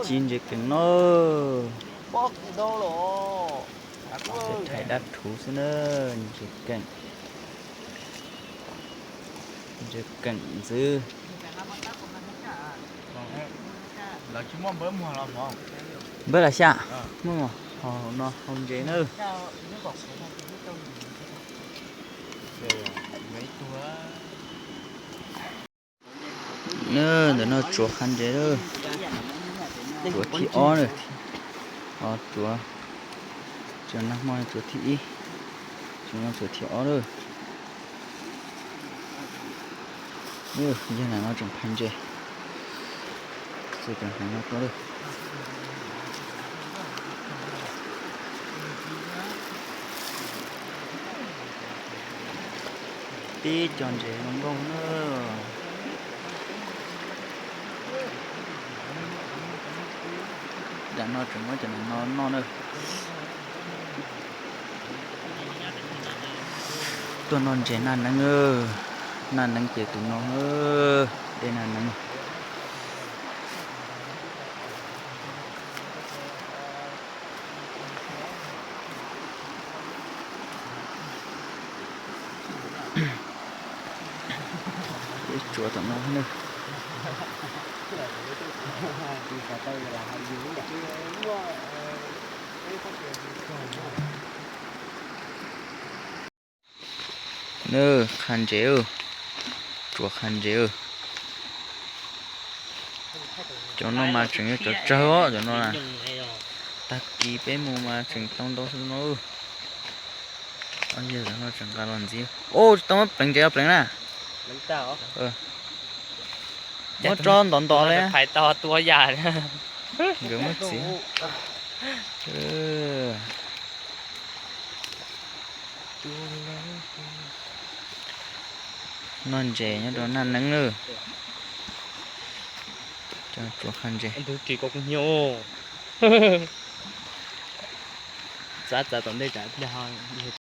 Ci ntses keem no. Peb thaij dab rhuv xwb na. Ntses keem, ntses keem ntxwv. Npawb los xya, muaj hau no hau ntses na. Ntawm no tsuav qha ntses lawm. Tsuav thib ob lawm. Tsuav, tsuav nag hmo tsuav thib ib, tsuav no tsuav thib ob lawm. Yog nam no tseem phais ntses, tseem hneev no tuaj lawm. Tib co ntses zoo nkauj na. Tam no tseem muab cov nam no noj na. Tuaj noj ntses naj neeb, naj neeb ces tus no, dej naj neeb. Peb tsuav tom no na. Qha ntses, tsuav qha ntses. Cov no mas tseem yog cov tsawg os, cov no na. Tag kis peb mus mas tseem tau ntau xwb no. Yog cov no tseem nqa los ntxiv. Tsis tau muab pleev ntses, pleev na. Muab tso ntov ntov li. Nkawd muab txiv. Noj ntses nyob rau naj neeb lawm. Tsuav qha ntses. Txav txav tom ntej tsam pliag ho yog